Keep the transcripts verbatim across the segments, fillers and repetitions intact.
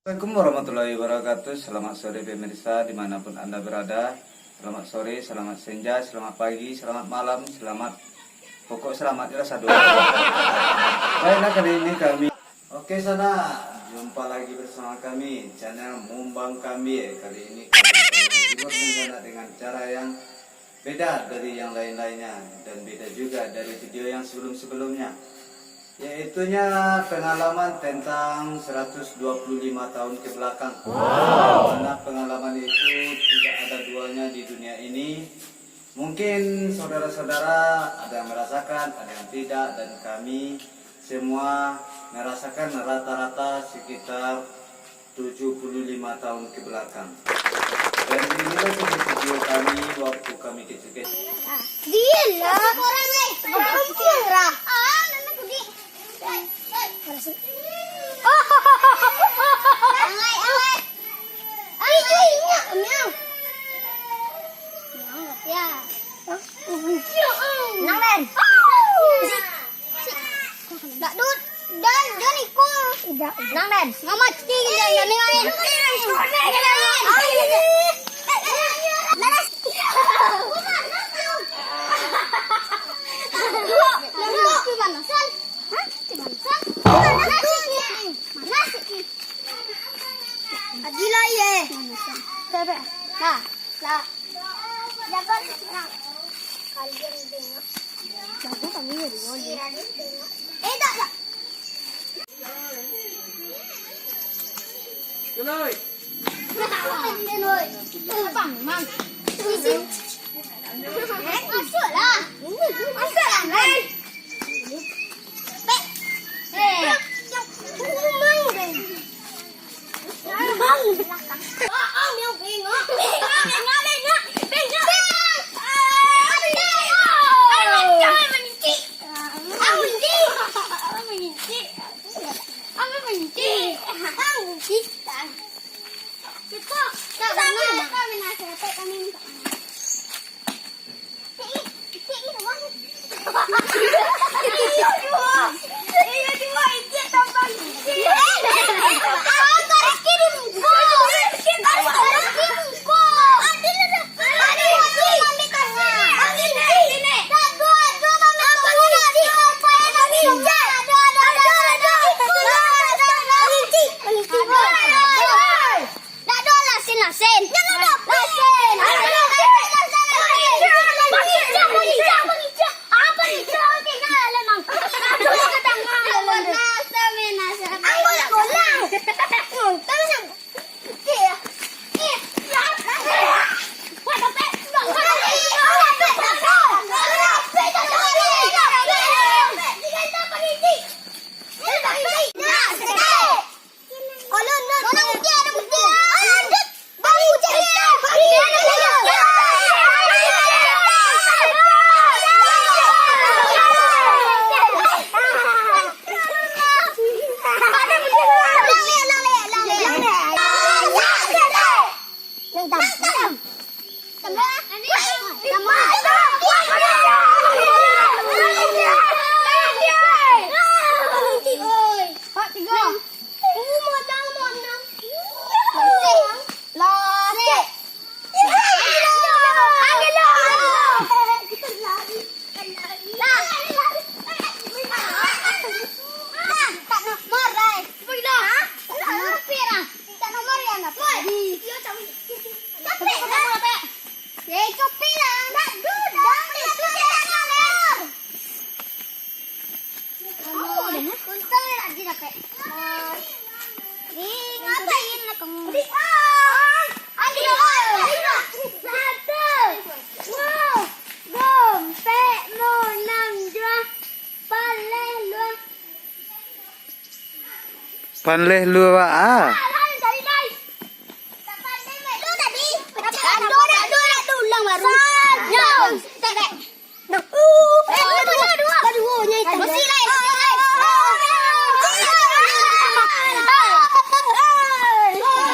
Assalamualaikum warahmatullahi wabarakatuh. Selamat sore pemirsa dimanapun Anda berada. Selamat sore, selamat senja, selamat pagi, selamat malam, selamat, pokok selamat lah sado. Baiklah, kali ini kami, oke, sana, jumpa lagi bersama kami, channel Mumbang Kambie. Kali ini kami akan menghibur dengan, dengan cara yang beda dari yang lain-lainnya dan beda juga dari video yang sebelum-sebelumnya, yaitunya pengalaman tentang seratus dua puluh lima tahun ke belakang. Wow. Karena pengalaman itu tidak ada duanya di dunia ini. Mungkin saudara-saudara ada yang merasakan, ada yang tidak, dan kami semua merasakan rata-rata sekitar tujuh puluh lima tahun ke belakang. Dan inilah video kami waktu kami kecil-kecil. Dialah. Orang ni. Orang ni. Ah, nana kudi. Alai, alai. Ai, ai, inyak, miau. Ya. Nang, Ben. Dak dut, dan, dan iko. Nang, Ben. Nang mati, dan, dan, dan, dan. Laras. Laras. Hah? Panas. Panas. Adilah, ye. Bebe. Nah, lah. Jangan serang. Kalian tengok. Jago kami ya, dua dia. Eh, tak, tak. Tuloi. Apa, Mang? Isi. Eh, masuklah. Masuklah, Mang. Pek. Eh. Mang, Mang. Mang. Oh, oh, miau bengok. Bengok, bengok, bengok. Bengok, bengok. Ah, bengok. Ah, bengok. Ah, bengok. Ah, bengok. Ah, bengok. Ah, bengok. Cepat. Kau sama, kau minasih, kami minta. Dak ado lasin-lasin. Dak ado lasin. Bang Ijah, Bang Ijah, Bang Ijah. Apa ni? Celana tinggal, Mang. Aduh, kadang, Mang. Ambo nak bolang. Nonton sam-, iya. Iya. Wah, dompet. Dompet. Nah, sedih. Kalau nak, kalau nak bukti, ada bukti. Kalau ada, baru bukti. Capek lah. Capek lah. Nak duduk. Oh, untung lagi dapat. Ih, ngapain lah kamu? Ayo, ayo, ayo. Satu, dua, dompet mo nan juah. Paleh luah. Paleh luah, ah. Ulang baru. Satu. Eh, dua, dua, dua. Dua, dua, nya itu. Masih lain, masih lain.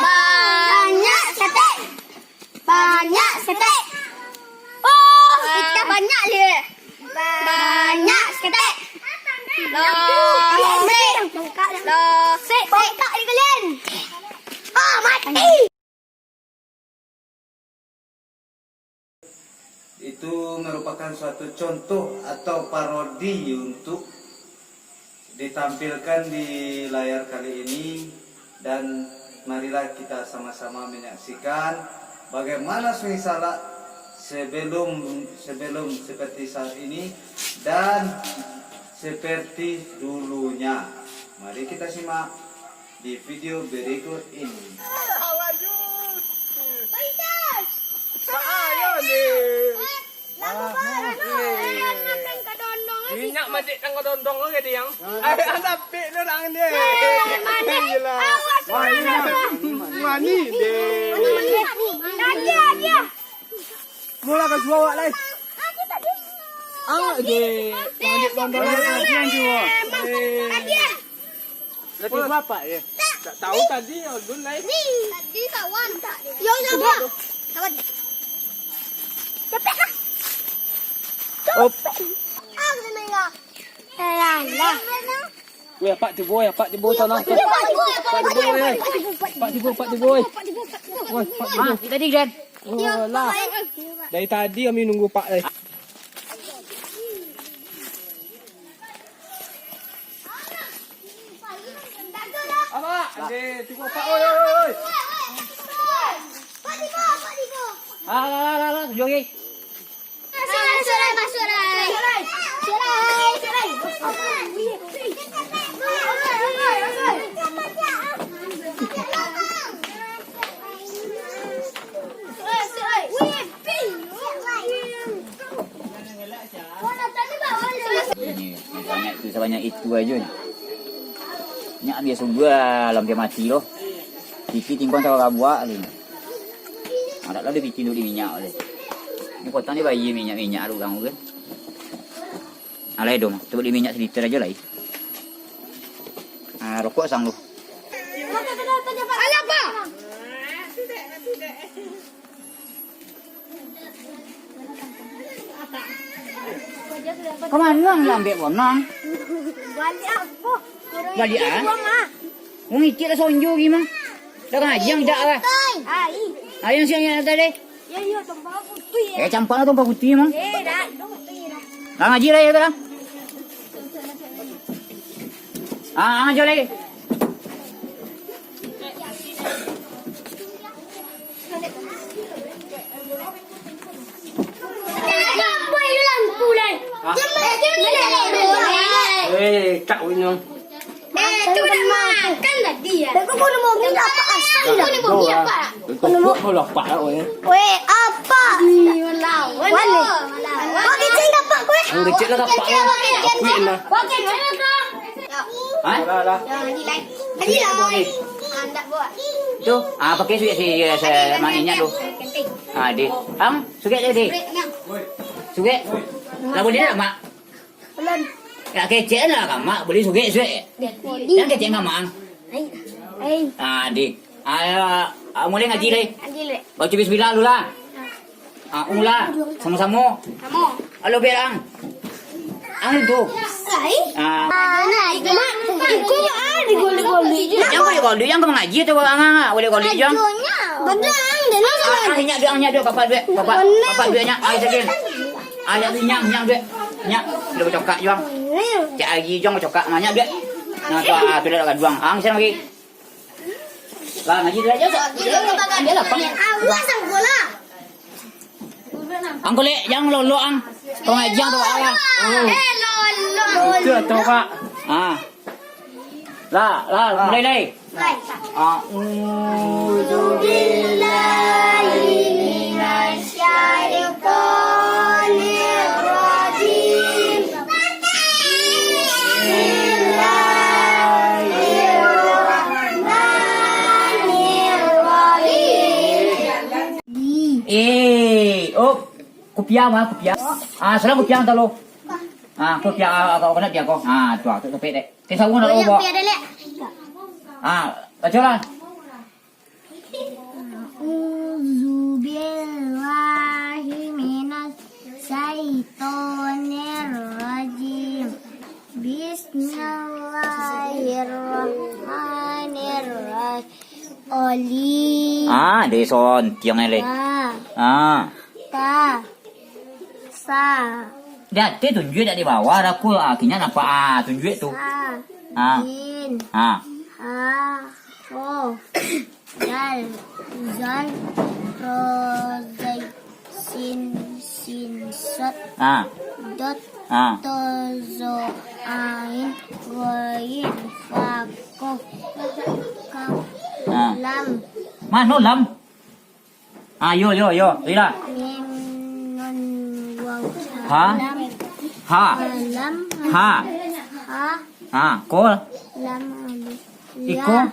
Banyak saketek. Banyak saketek. Oh, kita banyak le. Banyak saketek. Lo. Lo. Sik, sik. Bongkak ni kalian. Suatu contoh atau parodi untuk ditampilkan di layar kali ini, dan marilah kita sama-sama menyaksikan bagaimana Sungai Salak sebelum sebelum seperti saat ini dan seperti dulunya. Mari kita simak di video berikut ini. Minyak mancik tangga dondong ke dia? Ada pik tu orang dia. Manis. Awas, manis. Manis dia. Manis, manis. Dah dia, dia. Mula ka jual awak lai. Awak je. Mancik dondong. Dah tiba apa ya? Tak tahu tadi, Aldun lai. Tadi kawan. Yo, sama. Kawan. Cepet lah. Op. Ah, kena main lah. Alah. Weh, apak tibo, apak tibo sana. Apak tibo, weh. Apak tibo, apak tibo, weh. Weh, apak tibo. Ah, tadi kan. Walah. Dari tadi kami nunggu apak, eh. Apak, ade tibo apak, oi, oi, oi. Alah, alah, alah, alah, tujuh lagi. Masuk, masuk, masuk, Rai. Masuk, Rai. Masuk, Rai. Ini, banyak tu, sebanyak itu aja. Nyak biaso juo lah, ampia mati lo. Piti timbang tawa kabuak tu. Adak lah dipiti tu di minyak tu. Ni potong ni bayi minyak-minyak tu kamu kan. Alai dong, cuba di minyak seliter aja lai. Ah, rokok sang tu. Alah, Pak. Ka mano ang lambek bonang? Baliak apo? Baliak, ah? Wong icik lah sonjo gi mah. Dah ngaji ang dak lah. Ai. Ayo siang yang tadi. Ya, iya, tompa putih. Eh, campak lah tompa putih mah. Eh, dah, dah putih dah. Lah ngaji lah ya dah. Ah, ngaji lagi. Eh, tak untung. Eh, tu dah makan tadi ya. Aku boleh mau minta apa asal dah. Boleh mau minta apa? Tokok kau lapar lah, weh. Weh, apa? Wale. Kau kecil dapat kau, eh? Ang kecil lah dapat lah. Aku nak. Kau kecil lah. Hah? Lah, lah. Jadi lah. Jadi lah. Andak buat. Tu, ah, pakai suik si, si, mak inyak tu. Ah, di. Ang, suik je, di. Suik. Lah boleh tak, Mak? Belum. Ya, kecek lah, Mak. Boleh suik, suik. Boleh. Yang kecek Mak, Ang. Ai. Ai. Ah, di. Ah, ah, mulai ngaji, deh. Ngaji, deh. Baca bismillah dulu lah. Ah, ulah. Samo-samo. Samo. Alo, bilang. Ang tu. Ai. Ah. Ah, nah, itu mah. Itu mah, ah, digolek-golek je. Yang boleh golek, yang kau ngaji atau ang, ah, boleh golek, yang. Badang, dia nak. Ah, ah, inyak duit, inyak duit, papak duit, papak, papak duit, nyak, ah, sakit. Ah, inyak duit, inyak, inyak duit. Nyak, udah bacokak, Juang. Cak agi, Juang, bacokak, nah, nyak duit. Nah, tu, ah, tu dah kat Juang. Ang, siapa lagi? Lah, ngaji dulu aja, Ustaz. Dia lah, Bang. Awas, Angku lah. Ang Kolek, jangan lolok, Ang. Tong ajang tu, Kak, lah. Eh, lolok. Itu atau, Kak? Ah. Lah, lah, mulai, lai. Mulai. A'udzu billahi minasy syaithanir rajim. Bismillahirrahmanirrahim. Eh, oh, kupiah mah, kupiah. Ah, salah kupiah talo. Ah, kupiah, ah, kau kena piah kau. Ah, tu, tu topik dek. Kau sawo nak. Koyak bawa. Piah dek. Ah, baca lah. A'udzubillahi minasy syaithanir rajim. Bismillahirrahmanirrahim. Oli. Ah, dia sontiang ni, leh. Ba. Ah. Ta. Ra. Di ateh tunjuak, dak di bawah, dah ko, ah, kinyak nampak, ah, tunjuak tu. Sa. Ah. Jin. Ah. Ha. Ko. Dal. Zal. Ro. Zai. Sin. Sin. Sod. Ah. Dot. Ah. To. Zo. Ain. Ghain. Fa. Kof. Kaf. Ah. Lam. Mano lam? Ah, yo, yo, yo. Rila. Mim, nun, waw, ha? Lam. Ha. Lam. Ha. Ha. Ha, ko. Lam, alif. Iko.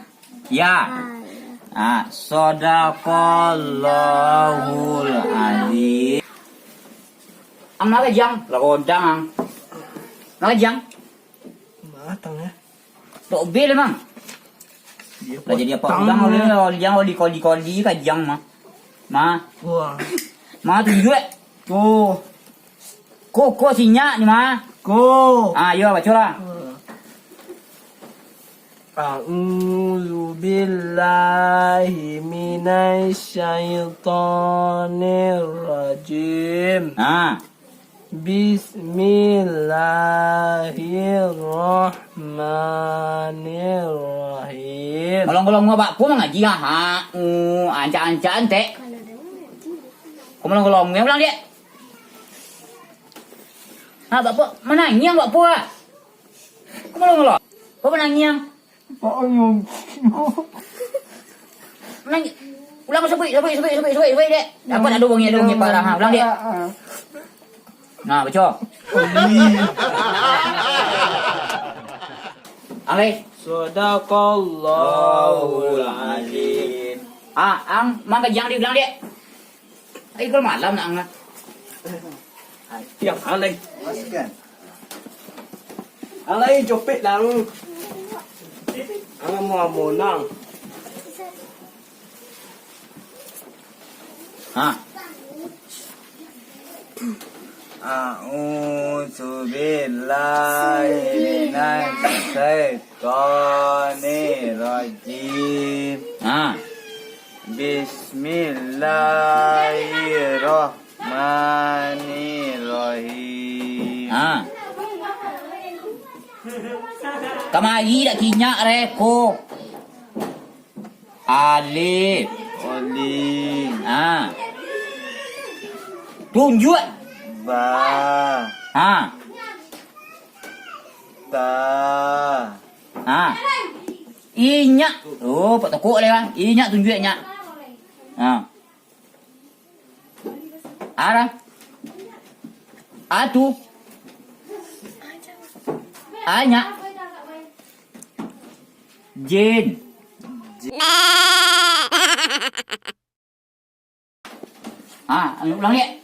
Ya. Ya. Ha, ya. Ah, sadaqallahul azim. Ang mana jang? Lah godang, ang. Mana jang? Matang, eh. Tok bil, emang. Lah jadi apa urang, eh. Jang, oli koli-koli ka jang, mah. Mah. Wah. Mah, tunjuak. Ko. Ko, ko sinyak ni, mah. Ko. Ah, yo, bacolah. A'udzu billahi minasy syaithanir rajim. Ah. Bismillahirrahmanirrahim. Kalau-kalau ngabak pun mangaji, ha, ha, uh, ancak-ancak, antek. Kalau-kalau ngabak pulang, Dek. Ha, bapak manangiang, bapak. Kalau-kalau. Bapak manangiang. Pak Ayong. Manangi-, ulang, sabuik, sabuik, sabuik, sabuik, sabuik, sabuik, Dek. Apa nak ada wong yang ada wong yang parah, ha? Ulang, Dek. Ah, ah. Nah, baco. Alai. Sadaqallahul azim. Ah, ang, mangga jang diulang, Dek. Ai, kalau malam nak angah. Yang alai. Masukkan. Alai, copek dah. Angah mau amonang. Ha. A'udzubillahi minasy syaithanir rajim. Ha. Bismillahirrahmanirrahim. Ha. Kamari dak kinyak reko. Alif. Alif. Ha. Tunjuak. Ba. Ha. Ta. Ha. Inyak. Oh, pak tokok leh, bang. Inyak tunjuak nyak. Ha. Ara. Atu. Anyak. Jin. Ah, ulang, Dek.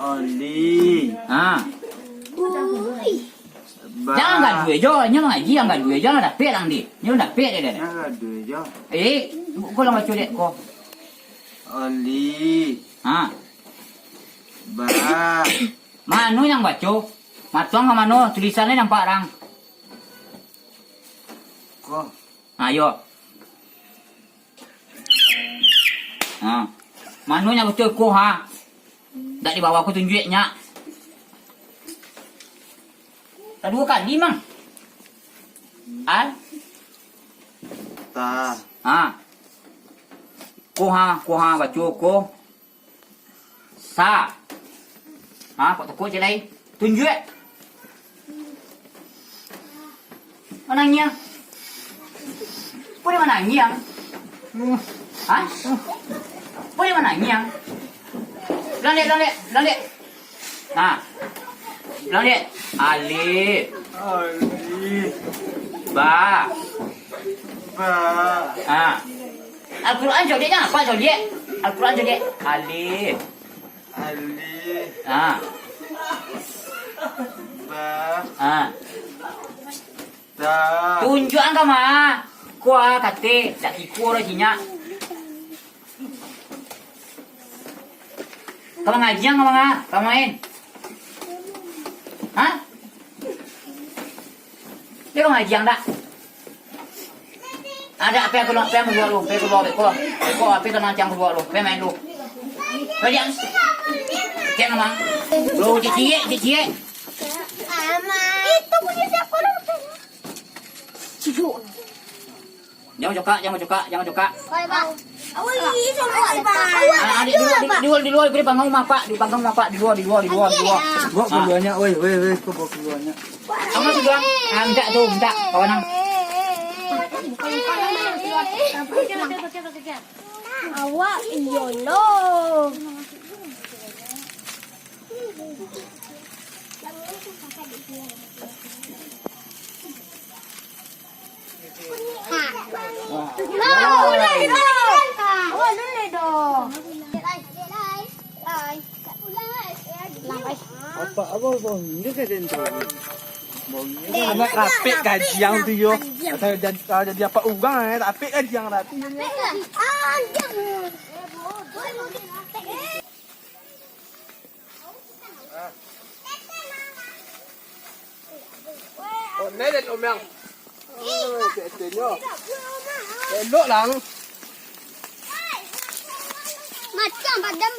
Oli. Ah. Ui. Ba. Jangan gaduh jo, nyo mangaji, jangan gaduh jo, jangan dapek lang, Dek. Nyo dapek, Dek, Dek. Jangan gaduh jo. Eh, ko lah baco, Dek, ko. Oli. Ah. Ba. Mano yang baco? Matuang ka mano? Tulisan ni nampak, rang. Ko. Ayo. Ha. Mano nyo baco ko, ha? Dak di bawah ko tunjuak nyo. Lah duo kali, Mang. Al. Ta. Ha. Ko, ha, ko, ha, baco ko. Sa. Ha, kok tokok cek lai. Tunjuak. Manangiang. Kok dia manangiang? Ha? Kok dia manangiang? Bilang, Dek, bilang, Dek, bilang, Dek. Ha. Bilang, Dek. Alif. Alif. Ba. Ba. Ha. Al-Quran codiak, jangan apa codiak. Al-Quran codiak. Alif. Alif. Ha. Ba. Ha. Ta. Tunjuak ang ka ma. Ko a katik, dak iko dah sinyak. Ka mangaji ang ka manga, ka main? Ha? Dia ka mangaji ang dak? Ada apa yang keluar, apa yang keluar lu, apa yang keluar, apa yang keluar, apa yang keluar, apa yang main lu. Kau diam. Cek memang. Bro, ciciek, ciciek. Itu punya siapa lu? Cijuk. Jangan cokak, jangan cokak, jangan cokak. Oi, Bang. Oi, cokak, Bang. Ah, di, di luar, di, di luar, di luar, di panggung rumah, Pak. Di panggung rumah, Pak. Di luar, di luar, di luar, di luar. Bawa keluarnya, oi, oi, oi, kau bawa keluarnya. Kamu sudah? Ah, minta tu, minta. Kawan ang. Awak, iyo lo. Apa, apa, bang? Dia kan dendam. Bang, dia kan anak rapik kajiang tu, yo. Atau jadi, ah, jadi apa urang, eh? Rapik kajiang, rapik. Oh, ni dan Om Yang. Oh, cek-ceknyo. Elok lah. Macam padam.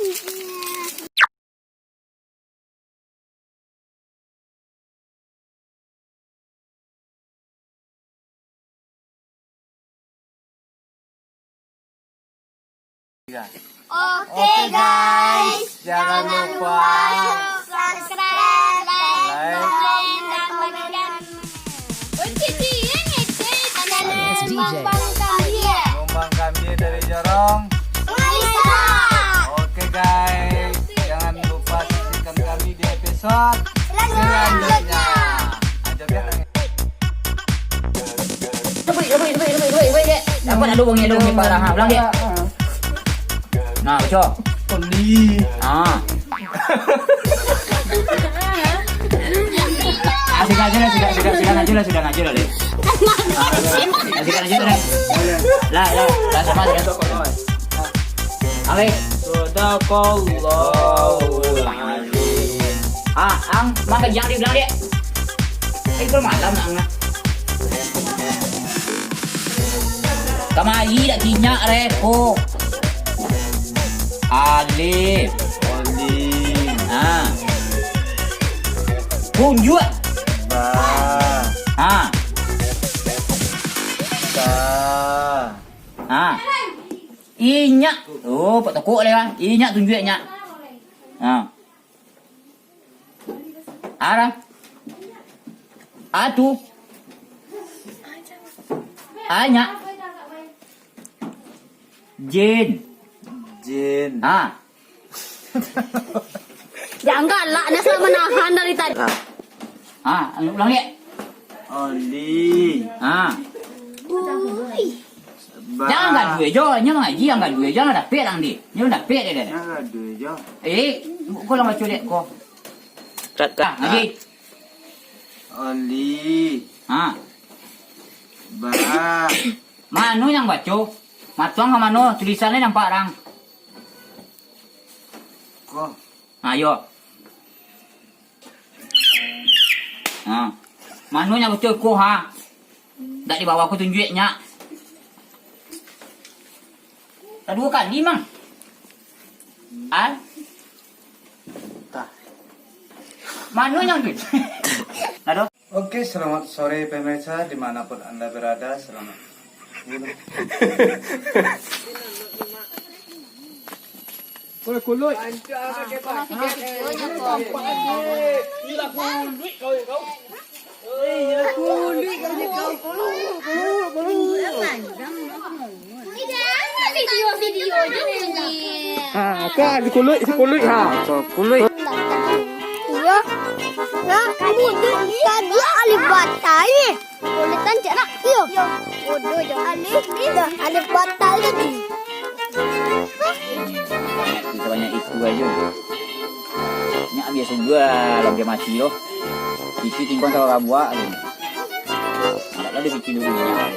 Oke, guys, jangan lupa subscribe, like, komen, dan bagikan. Oke, dia ngecek. Ada S D J. Bang Kambie. Bang Kambie dari Jorong. Oke, guys, jangan lupa saksikan kami di episode selanjutnya. Aja biar. Tepuk, tepuk, tepuk, tepuk, tepuk, tepuk, dek. Nampak tak lubang ni, lubang ni parah, ha, bilang, dek. Nah, baco. Oli. Ha. Ah, sudah, sudah, sudah, sudah, sudah, sudah, sudah, sudah, dek. Ah, sudah, sudah, sudah. Lah, lah, lah, sama, sudah. Oke. Sadaqallahul azim. Ah, ang, mangga jang dibilang, dek. Eh, kalau malam nak ngah. Kamari dak kinyak, reh, ko. Alif. Alif. Ha. Tunjuk. Ba. Ha. Ba. Ha. Inyak. Oh, pak tokok leh, ah. Inyak tunjuak nyak. Ha. Ara. Atu. Anyak. Jin. Jin. Ha. Jangan galak, nak selalu menahan dari tadi. Ha, ulang, dek. Oli. Ha. Ui. Ba. Jangan gaduh jo, nyo mangaji, jangan gaduh jo, jangan dapek lang di. Nyo dapek dek, dek. Jangan gaduh jo. Eh, ko lah baco, dek, ko. Kat, kat. Ha, ngaji. Oli. Ha. Ba. Mano yang baco? Matuang ka mano? Tulisan ni nampak rang. Ko. Ha, yo. Ha. Mano yang baco ko, ha? Dak di bawah ko tunjuak nyak. Lah duo kali, Mang. Al. Tah. Mano yang tu? Aduh. Oke, selamat sore pemirsa dimanapun Anda berada, selamat. Kuluik, kuluik. Ha, tu ha, si kuluik, si kuluik, ha. Kuluik. Iyo. Nah, kamu tu tadi alif batai. Boleh tancak nak? Iyo. Bodoh je. Alif ni dah. Alif batai tadi. Kita banyak itu aja. Nyak biasa juga dalam dia mati tu. Isi tingkong tahu rabuak tu. Nak lah dia bikin dulu minyak.